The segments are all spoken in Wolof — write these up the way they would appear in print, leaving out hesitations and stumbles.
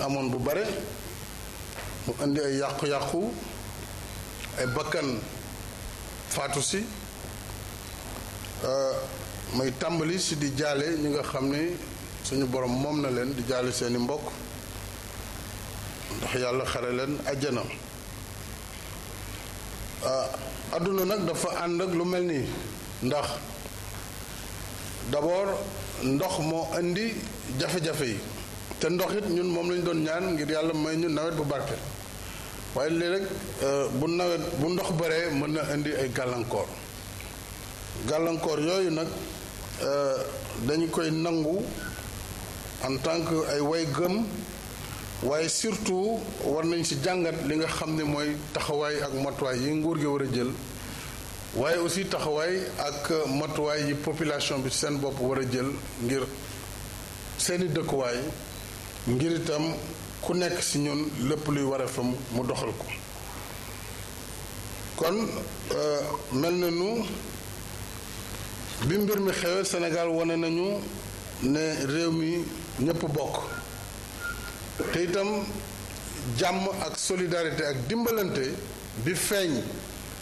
amoon bu bare mu indi ay yàqu-yàqu ay bakkan faatu si may tàmbali si di jaale ñi nga xam ni suñu borom moom na leen di jaale seeni mbokk ndax yàlla xare leen àjjana. àdduna nag dafa ànd ak lu mel nii ndax d'abord ndox moo indi jafe-jafe yi te ndox it ñun moom lañu doon ñaan ngir yàlla may ñu nawet bu barke waaye léeg-léeg bu ndox baree mën na indi ay gàllankoor yooyu nag dañu koy nangu en tant que ay way gëm waaye surtout war nañ ci jàngat li nga xam ne mooy taxawaay ak matuwaay yi nguur gi war a jël waaye aussi taxawaay ak matuwaay yi population bi seen bopp war a jël ngir seeni dëkkuwaay ngir itam ku nekk ci ñun lépp luy wareefam mu doxal ko. kon mel na nu bi mbir mi xewee Sénégal wane nañu ne réew mi ñépp bokk te itam jàmm ak solidarité ak dimbalante bi feeñ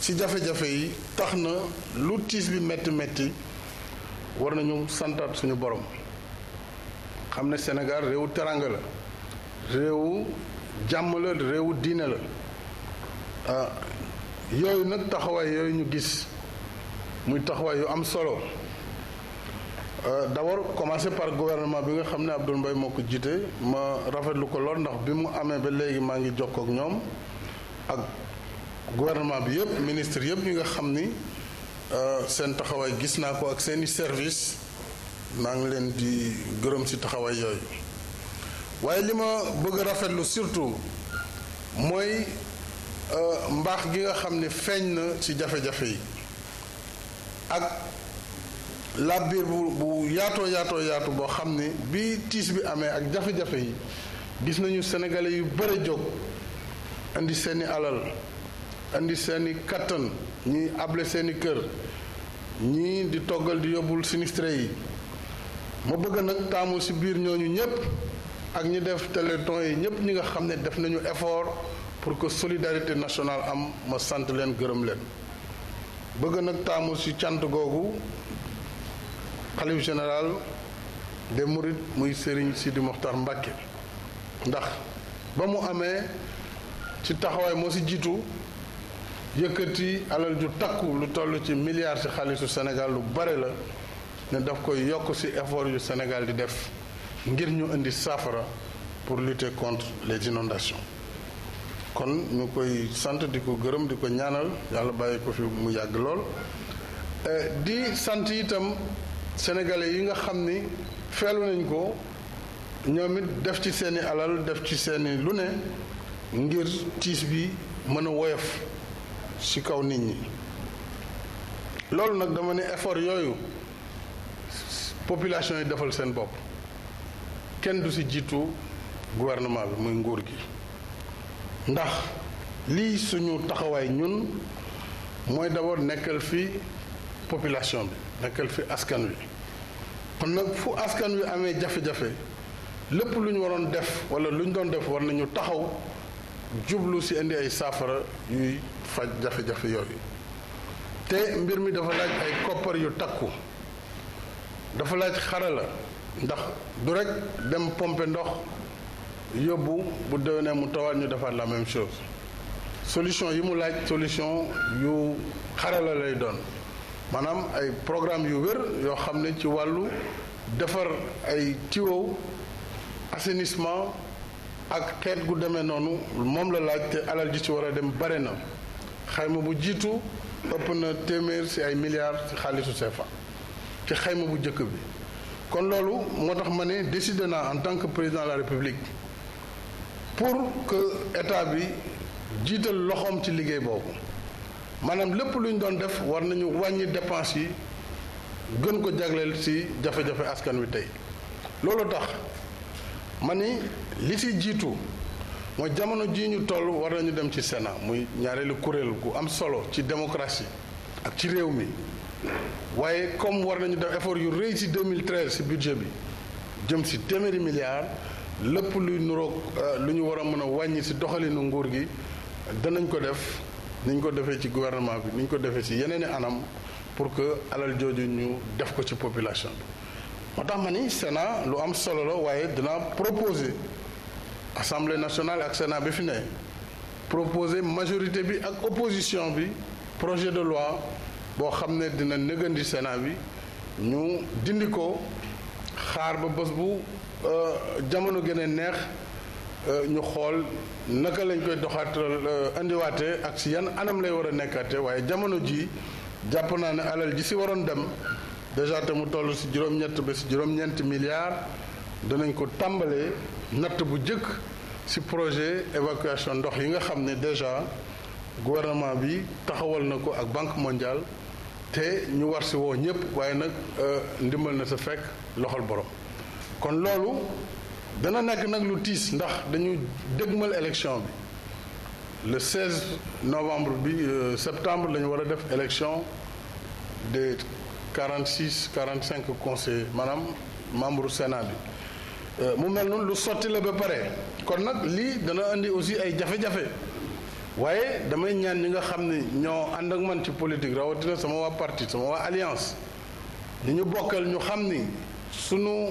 ci jafe-jafe yi tax na lu tiis bi metti metti war nañu santaat suñu borom xam ne Sénégal réewu teranga la réewu jàmm la réewu diine la yooyu nag taxawaay yooyu ñu gis muy taxawaay yu am solo d'abord commencé par gouvernement bi nga xam ne Abdoul Mbaye moo ko jiite ma rafetlu ko lool ndax bi mu amee ba léegi maa ngi jokkoo ak ñoom ak gouvernement bi yëpp ministre yëpp yi nga xam ni seen taxawaay gis naa ko ak seeni service maa ngi leen di gërëm ci taxawaay yooyu waaye li ma bëgg a rafetlu surtout mooy mbaax gi nga xam ne feeñ na ci jafe-jafe yi ak làbbiir bu yaatu boo xam ne bi tiis bi amee ak jafe-jafe yi gis nañu sénégalais yu bëri jóg indi seeni alal indi seeni kattan ñi able seeni kër ñii di toggal di yóbbul sinistré yi ma bëgg nag taamu ci biir ñooñu ñépp ak ñi def téléthon yi ñépp ñi nga xam ne def nañu effort pour que solidarité nationale am ma sant leen gërëm leen bëgg nag taamu ci cant googu xalif général des mourides muy Serigne Sidi Mokhtar Mbacké ndax ba mu amee ci taxawaay moo ci jiitu yëkkati alal ju takku lu toll ci milliards ci xaalisu Sénégal lu bare la ne daf koy yokk ci effort yu Sénégal di def ngir ñu indi saafara pour lutter contre les inondations kon ñu koy sant di ko gërëm di ko ñaanal yàlla bàyyi ko fi mu yàgg lool di sant itam sénégalais yi nga xam ni feelu nañ ko ñoom it def ci seeni alal def ci seeni lu ne ngir tiis bi mën a woyof ci kaw nit ñi loolu nag dama ne effort yooyu population yi defal seen bopp kenn du ci jiitu gouvernement bi muy nguur gi ndax lii suñu taxawaay ñun mooy d'abord nekkal fi population bi nekkal fi askan wi kon nag fu askan wi amee jafe-jafe lépp lu ñu waroon def walla lu ñu doon def war nañu taxaw jublu ci indi ay saafara yuy faj jafe-jafe yooyu te mbir mi dafa laaj ay koppar yu takku dafa laaj xarala ndax du rekk dem pomper ndox yóbbu bu déwénee mu tawaat ñu defaat la même chose solution yi mu laaj solution yu xarala lay doon maanaam ay programme yu wér yoo xam ne ci wàllu defar ay tuyaux assainissement ak xeet gu demee noonu moom la laaj te alal ji ci war a dem bare na xayma bu jiitu ëpp na téeméer ci ay milliards ci xaalisu CFA ci xayma bu njëkk bi kon loolu moo tax ma ne décidé naa en tant que président de la République pour que état bi jiital loxoom ci liggéey boobu maanaam lépp lu ñu doon def war nañu wàññi dépense yi gën ko jagleel ci jafe-jafe askan wi tey loolu tax ma ni li ci jiitu mooy jamono jii ñu toll war nañu dem ci Sénat muy ñaareelu kuréel gu am solo ci démocratie ak ci réew mi waaye comme war nañu def effort yu rëy ci 2013 ci budget bi jëm ci téeméeri milliards lépp luy nuroog lu ñu war a mën a wàññi ci doxalinu nguur gi danañ ko def ni ñu ko defee ci gouvernement bi ni ñu ko defee ci yeneen i anam pour que alal jooju ñu def ko ci population bi. moo tax ma ni Sénat lu am solo la waaye dinaa proposer Assemblée nationale ak Sénat bi fi ne proposer majorité bi ak opposition bi projet de loi boo xam ne dina négandi Sénat bi ñu dindi ko xaar ba bés bu jamono gën a neex ñu xool naka lañ koy doxaatal indiwaatee ak si yan anam lay war a nekkaate waaye jamono ji jàpp naa ne alal ji si waroon dem déjà te mu toll si juróom-ñett ba si juróom-ñeenti milliards danañ ko tàmbalee natt bu jëkk si projet évacuation ndox yi nga xam ne déjà gouvernement bi taxawal na ko ak Banque mondiale te ñu war si woo ñëpp waaye nag ndimbal na sa fekk loxol borom. kon loolu dana nekk nag lu tiis ndax dañu dëgmal élection bi le 16 novembre bi septembre la ñu war a def élection des 45 conseillers maanaam membre Sénat bi mu mel noonu lu sotti la ba pare kon nag lii dana indi aussi ay jafe-jafe waaye damay ñaan ñi nga xam ne ñoo ànd ak man ci politique rawatina sama waa parti sama waa alliance ñi ñu bokkal ñu xam ni sunu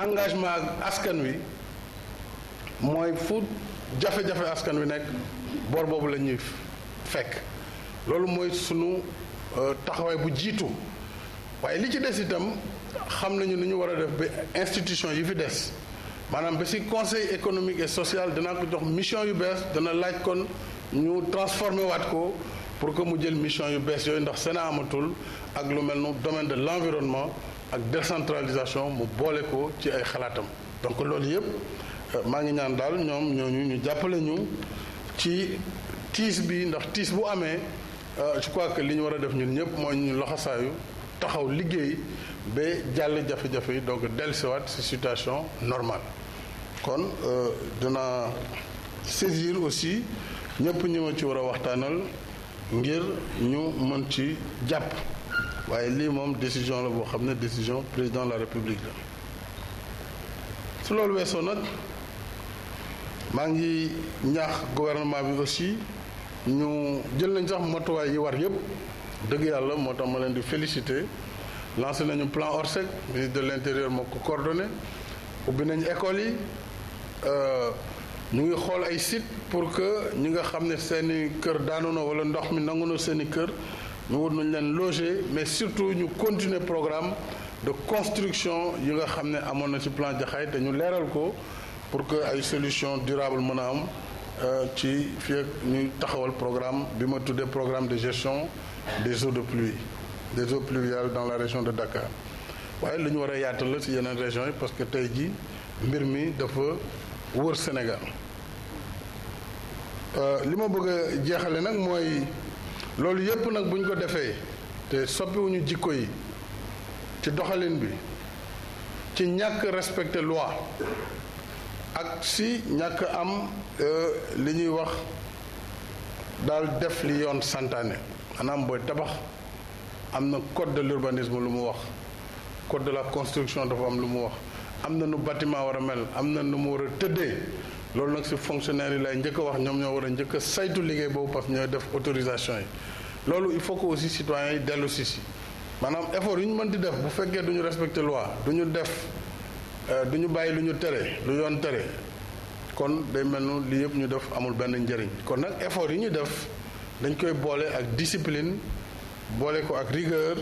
engagement ak askan wi mooy fu jafe-jafe askan wi nekk boor boobu la ñuy fekk loolu mooy sunu taxawaay bu jiitu waaye li ci des itam xam nañu ni ñu war a def ba institution yi fi des maanaam ba ci conseil économique et social dinaa ko jox mission yu bees dana laaj kon ñu transformé waat ko pour que mu jël mission yu bees yooyu ndax Sénat amatul ak lu mel nu domaine de l'environnement ak décentralisation mu boole ko ci ay xalaatam donc loolu yëpp maa ngi ñaan daal ñoom ñooñu ñu jàppale ñu ci tiis bi ndax tiis bu amee je crois que li ñu war a def ñun ñëpp mooy ñu loxosaayu taxaw liggéey ba jàll jafe-jafe yi donc dellusiwaat ci situation normale kon dina saisir aussi ñëpp ñi ma ci war a waxtaanal ngir ñu mën ci jàpp waaye lii moom décision la boo xam ne décision président de la république la su loolu weesoo nag maa ngi ñaax gouvernement bi aussi ñu jël nañ sax matuwaay yi war yëpp dëgg yàlla moo tax ma leen di féliciter lancé nañu plan Orsec ministre de l'intérieur moo ko coordonné ubbi nañu école yi ñu ngi xool ay site pour que ñi nga xam ne seeni kër daanu na wala ndox mi nangu na seeni kër ñu wut nañ leen loger mais surtout ñu continuer programme de construction yi nga xam ne amoon na ci plan Jaxaay te ñu leeral ko pour que ay solution durable mën a am ci fii ak ñuy taxawal programme bi ma tuddee programme de gestion des eaux de pluie des eaux pluviales dans la région de Dakar waaye lu ñu war a yaatal la ci yeneen régions yi parce que tey jii mbir mi dafa wër Sénégal li ma bëgg a jeexale nag mooy loolu yépp nag bu ñu ko defee te soppiwuñu jikko yi ci doxalin bi ci ñàkk respecter loi ak si ñàkk am li ñuy wax daal def li yoon santaane maanaam booy tabax am na code de l'urbanisme lu mu wax code de la construction dafa am lu mu wax am na nu bâtiment war a mel am na nu mu war a tëddee loolu nag si fonctionnaire yi lay njëkk a wax ñoom ñoo war a njëkk a saytu liggéey boobu parce que ñooy def autorisation yi loolu il faut que aussi citoyens yi dellu si maanaam effort yu ñu mën di def bu fekkee du ñu respecter loi du ñu def du ñu bàyyi lu ñu tere lu yoon tere kon day mel nu lii yëpp ñu def amul benn njëriñ kon nag effort yi ñu def dañ koy boole ak discipline boole ko ak rigueur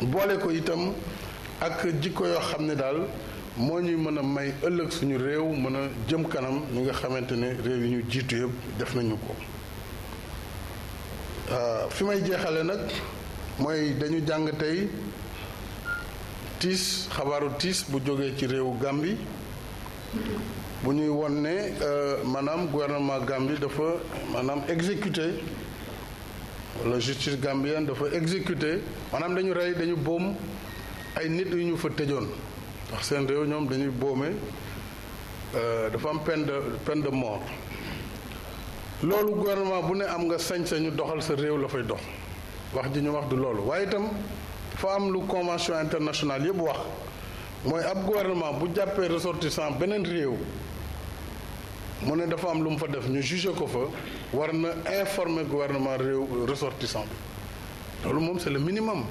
boole ko itam ak jikko yoo xam ne daal moo ñuy mën a may ëllëg suñu réew mën a jëm kanam ñi nga xamante ne réew yi ñu jiitu yëpp def nañu ko fi may jeexale nag mooy dañu jàng tey tiis xabaaru tiis bu jógee ci réewu Gambie bu ñuy won ne maanaam gouvernement Gambie dafa maanaam exécuté la justice gambienne dafa exécuté maanaam dañu rey dañu boom ay nit yu ñu fa tëjoon ndax seen réew ñoom dañuy boome dafa am peine de mort loolu gouvernement bu ne am nga sañ-sañu doxal sa réew la fay dox wax ji ñu wax du loolu waaye itam dafa am lu convention internationale yëpp wax mooy ab gouvernement bu jàppee ressortissant beneen réew mu ne dafa am lu mu fa def ñu jugé ko fa war na informer gouvernement réew ressortissant bi loolu moom c'est le minimum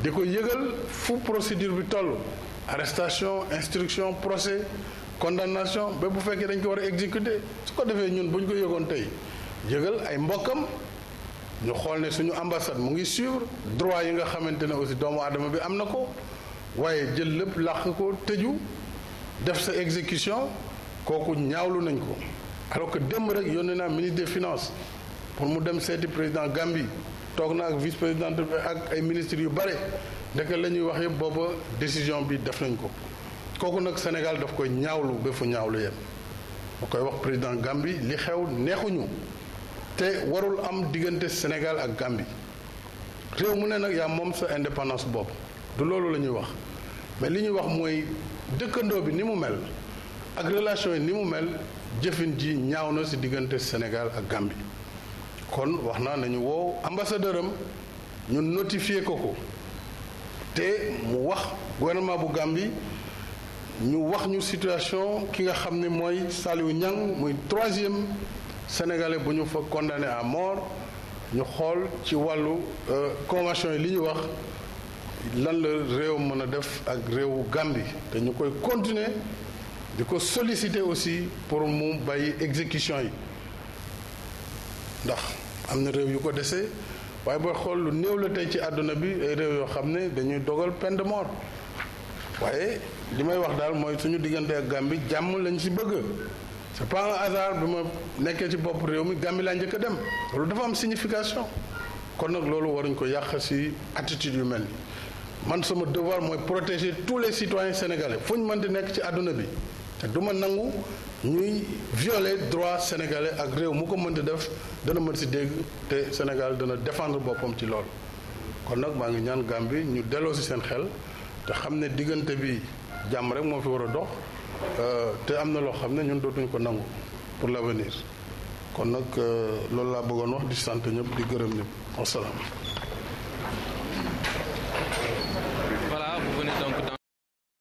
di ko yëgal fu procédure bi toll arrestation instruction procès condamnation ba bu fekkee dañ ko war a exécuter su ko defee ñun bu ñu ko yëgoon tey yëgal ay mbokkam ñu xool ne suñu ambassade mu ngi suivre droit yi nga xamante ne aussi doomu aadama bi am na ko waaye jël lépp làq ko tëju def sa exécution kooku ñaawlu nañ ko alors que démb rek yónnee naa ministre des finances pour mu dem seeti président Gambie toog na ak vice président ak ay ministres yu bare ndeke la ñuy wax yëpp booba décision bi def nañ ko kooku nag Sénégal daf koy ñaawlu ba fu ñaawlu yem ma koy wax président Gambie li xew neexuñu te warul am diggante Sénégal ak Gambie réew mu ne nag yaa moom sa indépendance bopp du loolu la ñuy wax mais li ñuy wax mooy dëkkandoo bi ni mu mel ak relation yi ni mu mel jëfin ji ñaaw na ci diggante Sénégal ak Gambie kon wax naa nañu woo ambassadeur am ñu notifié ko te mu wax gouvernement bu Gambie ñu wax ñu situation ki nga xam ne mooy Saliou Niang muy 3e sénégalais bu ñu fa condamné à mort ñu xool ci wàllu convention yi li ñu wax lan la réew mën a def ak réewu Gambie te ñu koy continuer di ko solliciter aussi pour mu bàyyi exécution yi ndax am na réew yu ko desee waaye booy xool lu néew la tey ci àdduna bi ay réew yoo xam ne dañuy dogal peine de mort waaye li may wax daal mooy suñu diggante ak Gambie jàmm lañ ci bëgg c'est pas un hasard bi ma nekkee ci bopp réew mi Gambie laa njëkk a dem loolu dafa am signification kon nag loolu waruñ ko yàq ci attitude yu mel ni man sama devoir mooy protéger tous les citoyens sénégalais fu ñu mën di nekk ci àdduna bi te du ma nangu ñuy violer droit sénégalais ak réew mu ko mënti def dana mën ci dégg te Sénégal dana défendre boppam ci loolu kon nag maa ngi ñaan Gambie ñu delloo ci seen xel te xam ne diggante bi jàmm rek moo fi war a dox te am na loo xam ne ñun dootuñu ko nangu pour l'avenir kon nag loolu laa bëggoon wax di sant ñëpp di gërëm ñëpp wasalaam